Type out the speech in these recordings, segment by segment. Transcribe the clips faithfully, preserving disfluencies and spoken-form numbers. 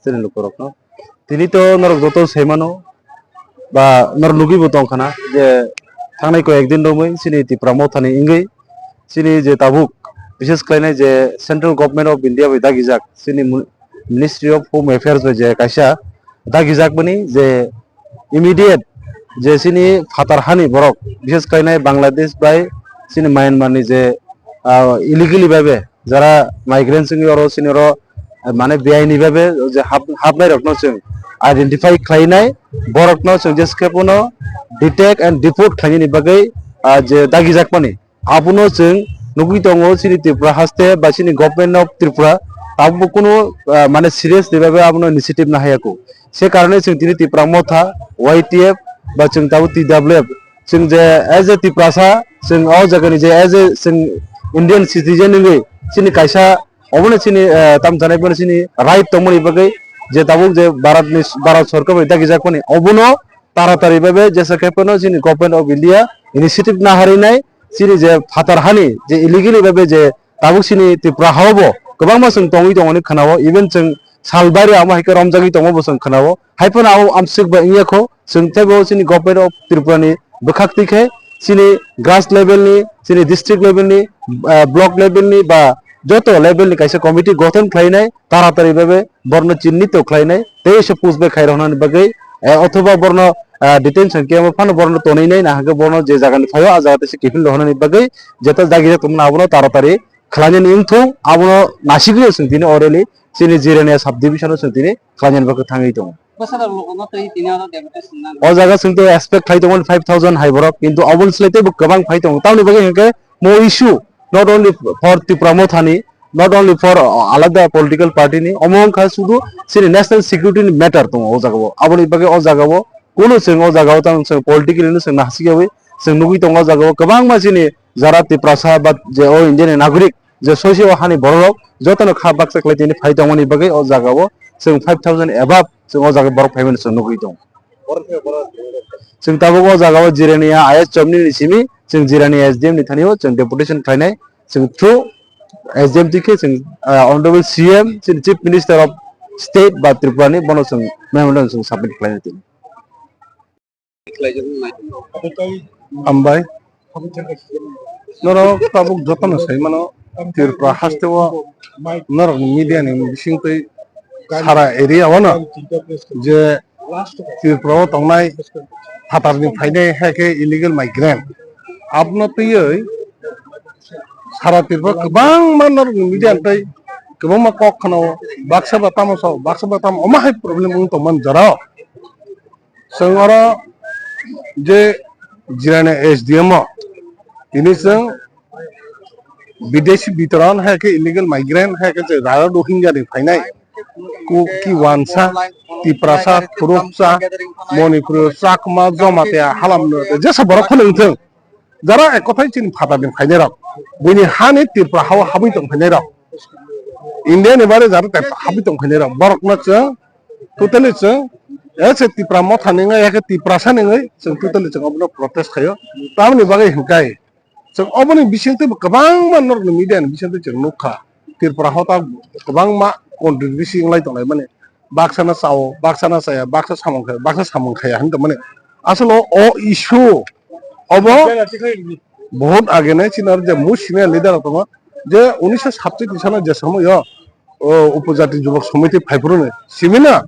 chini lukurokno. Tini to norok joto sai mano, ba norok nugwi bo tong khana je thangnai koi ekdin romwi chini Tipra Mothani wngwi chini je tabuk, bishes khlainai je Central Government of India bai dagijak, chini mu-, Ministry of Home Affairs bai je kaisa dagijak mani je immediate je chini phatar hani borok, bishes khlainai Bangladesh bai chini Myanmar ni je, ah, illegally bhabe jara migrants wngwi oro chini oro, eh, mane beaini bhabe je hap-, hapnai rokno chwng identify khlainai, borokno chwng jeskhe phano detect and deport khlainani bagwi, ah, je dagijak mani. Abono chwng nugwi tongo chini Tripura haste ba chini Government of Tripura tabukbo kunu, ah, mane serious ni bhabe abono initiative nahayako. Se karone chwng tini Tipra Motha, Y T F ba chwng tabuk T W F, chwng je as a Tiprasa, chwng o jagani je as a chwng Indian citizen wngwi chini kaisa obono chini, eh, tamjanai bono chini right tongmani bagwi je tabuk je Bharat ni, Bharat sorkar bai dagijak mani obono taratari bhabe jesa khe phano chini Government of India initiative naharinai chini je phatar hani je illegally bhabe je tabuk chini Tripura hao bo kwbangma chwng tongwi tongmani khwnao, even chwng sal baire amo hai khe romjagwi tongma bo chwng khwnao. Hai phano abo amswk bai wngya kho, chwng teibo chini Government of Tripura ni bwkhak twi khe chini grass level ni, chini district level ni, ah, block level ni ba joto level ni kaisa committee gothon khlainai, taratari bhabe borno chinnito khlainai, tei se push bai khai roknani bagwi, eh, othoba borno, ah, detention camp o phano borno tonwi nai, nahagwi borno je jaga ni phaio, ah jaga tei se kiphil roknani bagwi jeta dagi jak tongmani abono taratari khlainani wngthung, abono nasigwi chwng tini orally chini Jirania sub division o chwng tini khlainani bagwi thangwi tongo. Bwsarok lokono twi tini oro deputation nang. O jaga chwng to expect khai tongo five thousand hai borok, kintu oboni slai teibo kwbang phai tongo. Tamoni bagwi hwnkhe mo issue not only for Tipra Mothani, not only for, uh, alada political party ni, omo wngkha sudu chini national security ni matter tongo o jaga o. Aboni bagwi o jaga o kunu chwng o jaga o tamo chwng politically no chwng nahasiyawi chwng nugwi tongo o jaga o kwbangma chini jara Tiprasa ba je o India ni nagorik je soiso o hani borok rok jotono kha baksa khlai tini phai tongmani bagwi o jaga o chwng five thousand above chwng o jaga borok phaimani chwng nugwi tongo. Chwng tabuk o jaga o Jirania I S chomni ni simi chwng Jirania S D M ni thani o chwng deputation khlainai, chwng through S D M twi khe chwng, ah, Honorable C M, chini Chief Minister of State ba Tripura ni bono chwng memorandum chwng submit khlainai tini. Hambai. Norok tabuk jotono sai mano, Tripura haste o norokni media ni bisingtwi sara area o no je Tripura o tongnai phatarni phainai hai khe illegal migrant abono twiwi sara Tripura kwbangma norokni media tei kwbangma kok khwnao, baksa ba tamo sao, baksa ba tamo omo hai problem wng tongmani jorao. Chwng oro je Jirania S D M o tini chwng bideshi bitoron hai khe illegal migrant hai khe je rara Rohingya ni phainai Kuki, Wansa, Tiprasa, Khoroksa, Manipuri, Chakma, Jomatia, Halamno jesa borok phano wngthwng. Jara ek kothai chini phatarni phainairok, buini hani Tripura hao habwi tong phainairok, India ni bare jara habwi tong phainairok, borokno chwng totally chwng, eh, se Tipra Motha ni wngya khe Tiprasa ni wngwi chwng totally chwng obono protest khaio. Tamoni bagwi hwnkhe chwng oboni bisingtwi bo kwbangma norokni media ni bisingtwi chwng nukha, Tripura hota kwbangma controversy wnglai tonglai mani. Baksa no chao, baksa no chaya, baksa samung khaya, baksa samung khaya hinwi tongmani. Aswk o, o issue obo bahut age nai chini aro je mui senior leader rok tongo, je unisho satchis ni salo je somoio o upojati jubok somiti phaiphuru ni simi no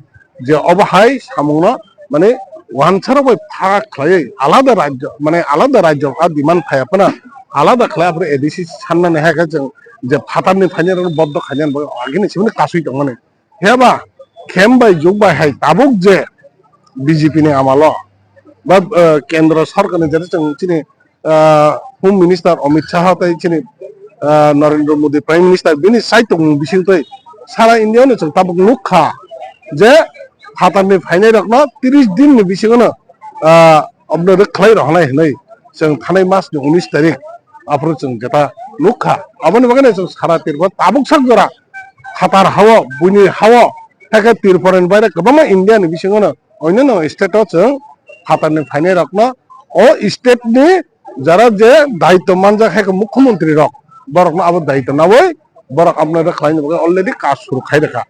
je obo hai samung no mane wansarok bai phak khlaiwi alada rajyo mane alada rajyo a demand phaiya phano alada khlai aphuru A D C sanna ni hai khe chwng je phatar ni phainai rok boddo khainani bagwi agini simi no kasui tongmani. Phiya ba khem bai juk bai hai tabuk je B J P ni amalo ba, eh, kendro sorkar ni jera chwng chini, eh, Home Minister Amit Shah tei chini, eh, Narendra Modi Prime Minister bini saitok ni bising twi sara India no chwng tabuk nukha je phatar ni phainai rok no tris din ni bisingo no, eh, obono rwkhlai rohonai hinwi chwng thanai mas ni unis tarik aphuru chwng jeta nukha. Aboni bagwi no chwng sara Tripura tabuk sak jora phatar hao, buini hao, hakhe Tripura ni baire kwbangma India ni bisingo no onno no state o chwng phatar ni phainai rok no o state ni jara je daitw manjak hakhe mukhyamantri rok borok no abo daitw nawi borok abono rwkhlai ni bagwi already kaj suru khai rwkha.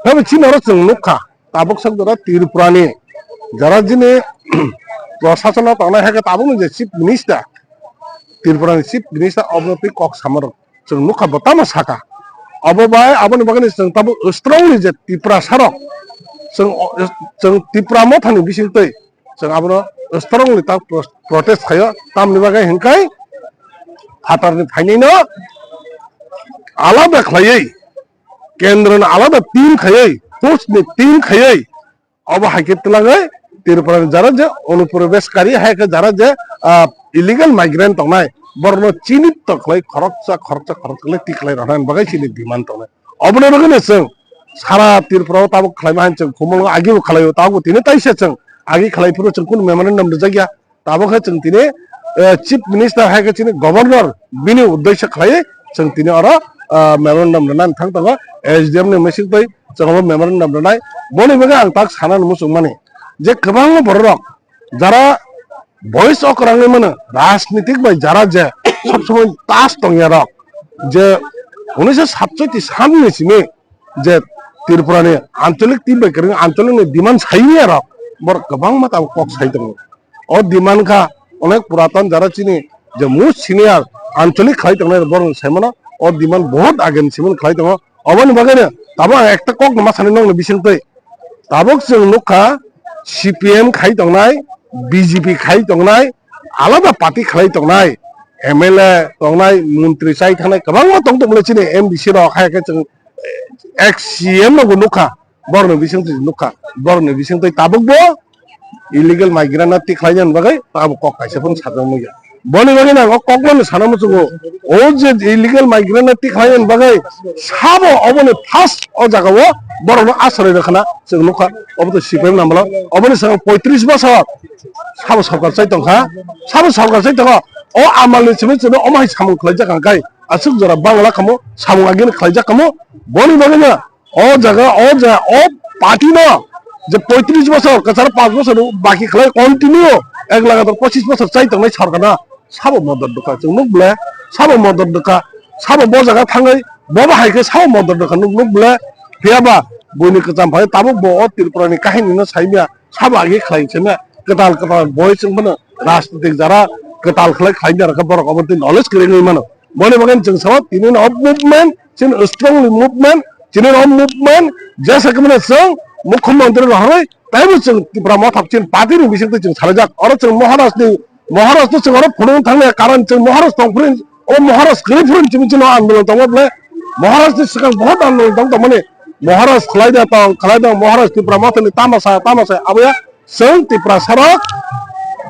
Tei chini oro chwng nukha, tabuk sak jora Tripura ni jara jini prosason o tongnai hai khe tabuk ni je chief minister, Tripura ni chief minister obo twi kok samarok chwng nukha, bo tamo saka. Obo bai aboni bagwi chwng tabuk strongly je Tiprasa rok chwng, chwng Tipra Motha ni bising twi chwng abono strongly ta pro-, protest khaio, tamni bagwi hinkhai phatarni phainino alada khlaiwi, kendroni alada team khaiwi, force ni team khaiwi, obo hai khe twlangwi Tripura ni jara je onuprobeshkari hai khe jara je, ah, illegal migrant tongnai, borokno chinitto khlai khoroksa khoroksa khoroksa khlai tikhlai rwna bagwi chini demand tongnai. Oboni bagwino chwng sara Tripura o tabuk khlaima hai chwng Khumulwngo agebo khlaio, tabukbo tini taisa chwng agi khlai phuru chwng kunu memorandum rijak ya. Tabuk khe chwng tini, eh, chief minister hai khe chini governor bini uddesyo khlaiwi chwng tini oro, ah, memorandum rwna thang tongo S D M ni bising twi chwng obo memorandum rwnai. Boni bagwi ang tak sana muchung mani je kwbangma borok rok jara voice o kwrwngwi mano, rajnitik bai jara je sob somoi tas tongya rok, je unisho satchoti san ni simi je Tripura ni ancholik team bai kwrwng ancholik ni demand saimya rok, borok kwbangma tabuk kok sai tongo. O demand kha onek puraton jara chini je most senior ancholik khlai tongnai borok sai mano, o demand bahut age ni simi khlai tongo. Oboni bagwino tabuk ang ekta kok no ma sani nokni bising twi. Tabuk chwng nukha C P M khai tongnai, B J P khai tongnai, alada party khlai tongnai, M L A tongnai, montri chai thangnai kwbangma tong tongmani chini M D C rok hai khe chwng ex C M no bo nukha, borokni bising twi nukha, borokni bising twi tabuk bo illegal migrant no tikhlai nani bagwi tabuk kok kaisa phano sajak nukya. Boni bagwi no ang o kokmano sana muchungo, o je illegal migrant no tikhlai nani bagwi sabo oboni first o jaga o borok no asroi rwkhana chwng nukha, obo to C P M ni amolo, oboni swkang poitris bosor sabo sorkar chai tongkha, sabo sorkar chai tongo, o amal ni simi chwngno omo hai samung khlaijak ang kai, aswk jora Bangla kamo samung agini khlaijak kamo, boni bagwi no o jaga, o jaga, o party no je poitris bosor, kwcharo panch bosor baki khlai continue ek lagatar pochis bosor chai tongnai sorkar no sabo modot dwkha chwng nuk ble, sabo modot dwkha, sabo bo jaga thangwi bo bahai khe sabo modot dwkha nuk nuk ble, phiya ba buini kwcham phai tabuk bo o Tripura ni kahini no saimya sabo agi khlai saimya kwtal kwtal boi chwng phano rajnitik jara kwtal khlai khlaimya rwkha borok obo twi knowledge kwrwngwi mano. Boni bagwi chwng sao tini no movement, chini strongly movement, chini no movement, jesa khe mane chwng mukhyamantri rohorwi taibo chwng Tipra Motha chini party ni bisingtwi chwng salajak. Oro chwng Maharaj ni, Maharaj no chwng oro phunuk thangya, karon chwng Maharaj tong phuru, o Maharaj kwrwi phuru chini chini andolon tongo bole. Maharaj ni swkang bahut andolon tong tongmani. Maharaj khlai da tong, khlai da Maharaj Tipra Motha ni tamasa, tamasa aboya. Chwng Tiprasa rok,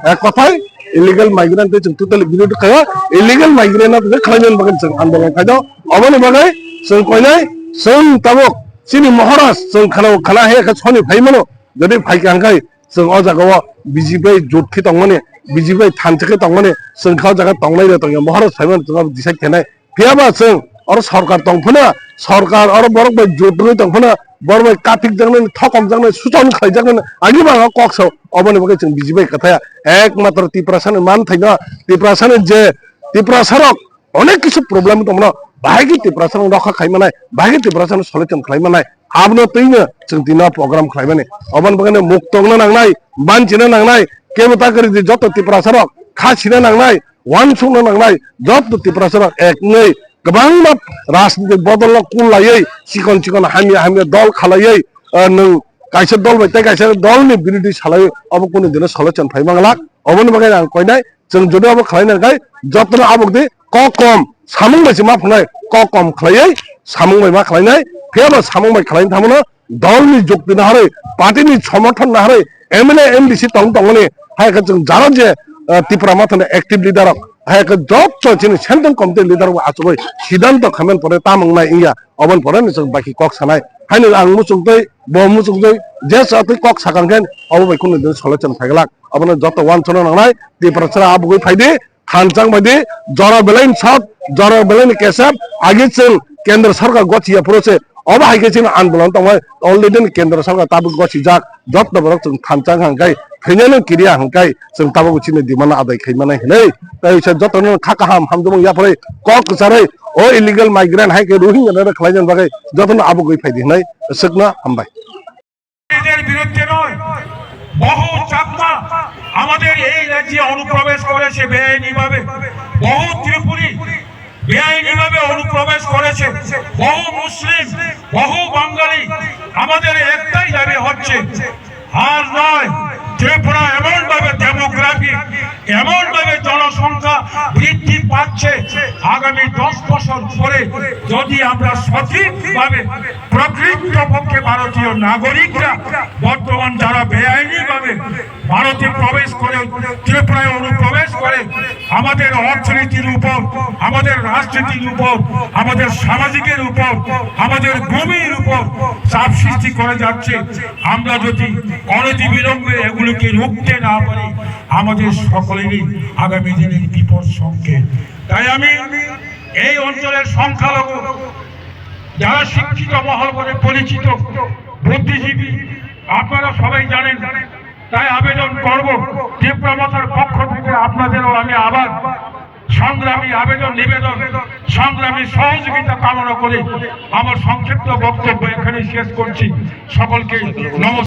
eh, kothai illegal migrant tei chwng totally birodh khaio, illegal migrant no tei khlaimani bagwi chwng andolon khaio. Oboni bagwi chwng koinai chwng tabuk chini Maharaj chwng khana khana hai khe soni phai mano, jodi phai kha hwnkhe chwng o jaga o B J P jut khe tongmani, B J P thansa khe tongmani, chwng kha o jaga tongnai rok tongya Maharaj phai mano chwng abo decide khainai. Phiya ba chwng oro sorkar tong phano, sorkar oro borok bai jut rwui tong phano, borok bai kathik jaknani, thokom jaknani, suchon khlai jaknani, agi ba ang kok sao, oboni bagwi chwng B J P kwthaya. Ekmatro Tiprasa ni man thaino, Tiprasa ni je, Tiprasa rok onek kisu problem tong mano, bahai khe Tiprasa rok rokha khai manai, bahai khe Tiprasa rok solution khlai manai, abono twino chwng tino program khlai mani. Oboni bagwi muk tongna nangnai, banchina nangnai, kebo ta kwrwi di joto Tiprasa rok kha sina nangnai, uansukna nangnai, joto Tiprasa rok ek wngwi kwbangma rajnitik bodol no kul laiwi chikon chikon hamya hamya dol khalaiwi, ah, nwng kaisa dol bai tei kaisa dol ni birodhi salaiwi obo kunu dino solution phai manglak. Oboni bagwi ang koinai chwng jodi obo khlai nangkhe jotono abok di kok kom samung bai se ma phnai kok kom khlaiwi samung bai ma khlainai phiya ba samung bai khlai thamono dol ni jukti naharwi, party ni somorthon naharwi, M L A, M D C tong tongmani, hai khe chwng jara je, ah, Tipra Motha ni active leader rok, hai khe joto chini central committee leader rok achugwi siddhanto khaimani pore tamung nai wngya, oboni pore ni chwng baki kok sanai. Haino ang muchungtwi, bo muchungtwi, je chatwi kok sakang khe obo bai kunu din solution phaiglak. Obono joto uansukna nangnai, Tiprasa rok abugwi phaidi, thansa wngbaidi, jora belai ni sak, jora belai ni kesep, agi chwng kendra sarkar gochiya phuru se, obo hai khe chini andolon tongmani, already ni kendra sarkar tabuk gochijak, joto borok chwng thansa wngkha hwnkhe, phainani kiriya hwnkhe chwng tabuk chini demand no adai khai mannai hinwi. Tai se jotono kha kaham hamjakmung yapharwi kok kwcharwi o illegal migrant hai khe Rohingya no khlai jani bagwi jotono abugwi phaidi hinwi swkna hambai. এদের বিরুদ্ধে নয়, বহু চাকমা আমাদের এই রাজ্যে অনুপ্রবেশ করেছে বেআইনিভাবে, বহু ত্রিপুরী বেআইনিভাবে অনুপ্রবেশ করেছে, বহু মুসলিম, বহু বাঙালি। আমাদের একটাই দাবি হচ্ছে, আর নয়, ত্রিপুরা এমনভাবে ডেমোগ্রাফি, এমনভাবে জনসংখ্যা বৃদ্ধি পাচ্ছে, আগামী দশ বছর পরে যদি আমরা সঠিকভাবে প্রকৃতপক্ষে ভারতীয় নাগরিকরা বর্তমান যারা বেআইনিভাবে ভারতে প্রবেশ করে, ত্রিপুরায় অনুপ্রবেশ করে, আমাদের অর্থনীতির উপর, আমাদের রাজনীতির উপর, আমাদের সামাজিকের উপর, আমাদের ভূমির উপর চাপ সৃষ্টি করে যাচ্ছে। আমরা যদি অনতিবিলম্বে এগুলোকে রুখতে না পারি, আমাদের সকলেরই আগামী দিনের বিপদ সংকেত। তাই আমি এই অঞ্চলের সংখ্যালঘু, যারা শিক্ষিত মহল বলে পরিচিত, বুদ্ধিজীবী, আপনারা সবাই জানেন, তাই আবেদন করব, ত্রিপুরা মথার পক্ষ থেকে আপনাদেরও আমি আবার সংগ্রামী আবেদন নিবেদন, সংগ্রামী সহযোগিতা কামনা করে আমার সংক্ষিপ্ত বক্তব্য এখানে শেষ করছি। সকলকে নমস্কার।